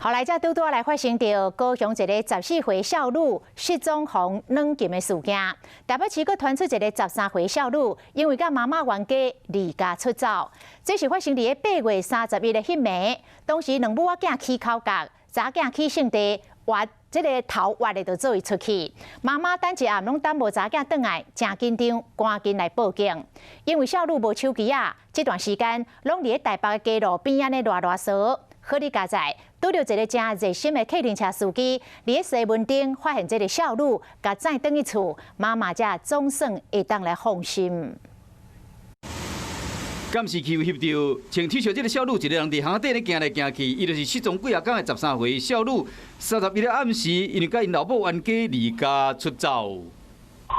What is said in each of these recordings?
後來才拄拄仔來發生著高雄一個14歲少女失蹤予軟禁的事件，台北市閣傳出一個13歲少女因為佮媽媽冤家離家出走，這是發生佇8月31的彼暝，當時兩母仔囝起口角，查囝去聖地挖這个頭挖的就做伊出去，媽媽等一暗攏等無查囝轉來，誠緊張，趕緊來報警。因為少女無手機仔，這段時間攏佇咧台北的街路邊按呢囉囉嗦。好佳哉，拄著一个誠熱心的客運車司機，佇咧西門町發現這个少女，共載轉去厝，媽媽才總算會當來放心。監視器有翕著，穿 T 恤這个少女一个人佇巷仔底咧行來行去，伊就是失蹤幾仔工的13歲少女。31日暗時，因為佮𪜶老母冤家離家出走。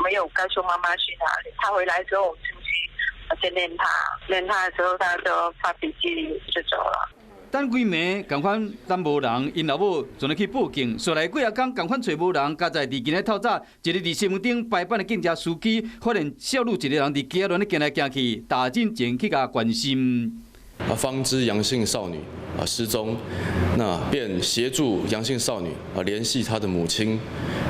沒有告訴媽媽去哪裡，他回來之後，我出去先念他，念他的時候，他就發脾氣就走了。等規暝，仝款等無人，𪜶老母就來去報警。紲來幾仔工，仝款揣無人，佳哉佇今日透早，一个佇西門町排班的警車司機發現少女一個人佇街仔咧行來行去，踏進前去共關心。啊，方知楊姓少女啊失蹤，那便協助楊姓少女啊聯繫她的母親，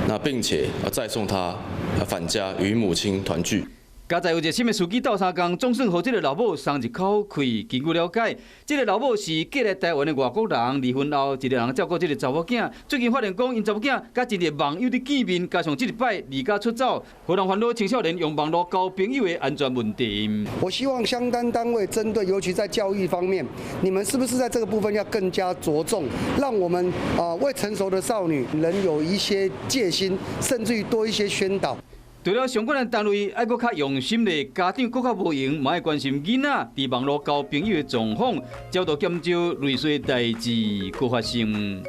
那並且啊載送她啊返家與母親團聚。佳哉有熱心的司機鬥相共，總算予這个老母鬆一口氣。根據了解，這个老母是嫁來台灣的外國人，離婚後一个人照顧這个查某囝。最近發現講，𪜶查某囝佮一个網友佇見面，加上這一擺離家出走，予人煩惱青少年用網路交朋友的安全問題。我希望相關單位針對，尤其在教育方面，你們是不是在這個部分要更加着重，讓我們啊未成熟的少女能有一些戒心，甚至於多一些宣導。除了相關的單位愛閣較用心咧，家長閣較無閒，嘛愛關心囡仔佇網路交朋友的狀況，才會減少類似代誌閣發生。